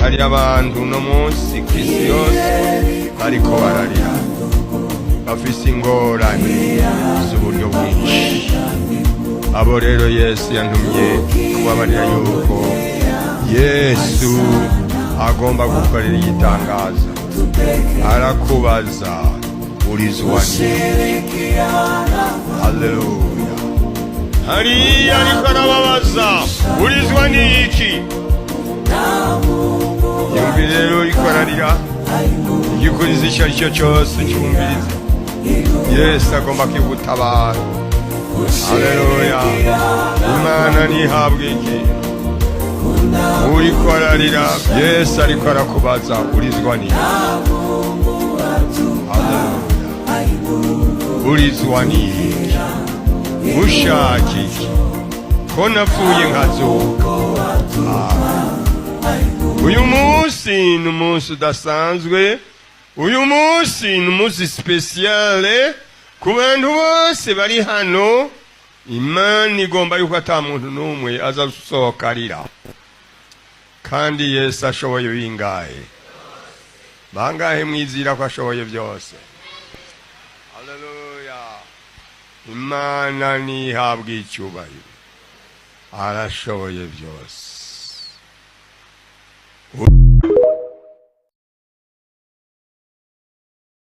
Hari abantu uno munsi ku isi yose bariko bararira, bafise ingorane z'uburyo bwinshi. Abo rero Yesu yantumye kubabarira yuko Yesu agomba gukorera igitangaza. Arakubaza: "Urizwa n'iki?" Haleluya! Hariya ariko arababaza: "Urizwa n'iki?" Yumvi rero, uriko ararira, igikuriza icyo ari cyo cyose cyumvirize, Yesu agomba kigutabara. Haleluya! Imana ntihabwe iki. Uriko ararira, Yesu ariko arakubaza: "Urizwa n'iki?" Haleluya! "Urizwa n'iki? Ushaka iki ko napfuye nkazuka?" Uyu munsi ni umunsi udasanzwe, uyu munsi ni umunsi spécial ku bantu bose bari hano. Imana igomba yuko ata muntu n'umwe aza gusohoka arira. Kandi Yesu ashoboye bingahe? Bangahe mwizira ko ashoboye byose? Haleluya! Imana ntihabwe icyubahiro, arashoboye byose.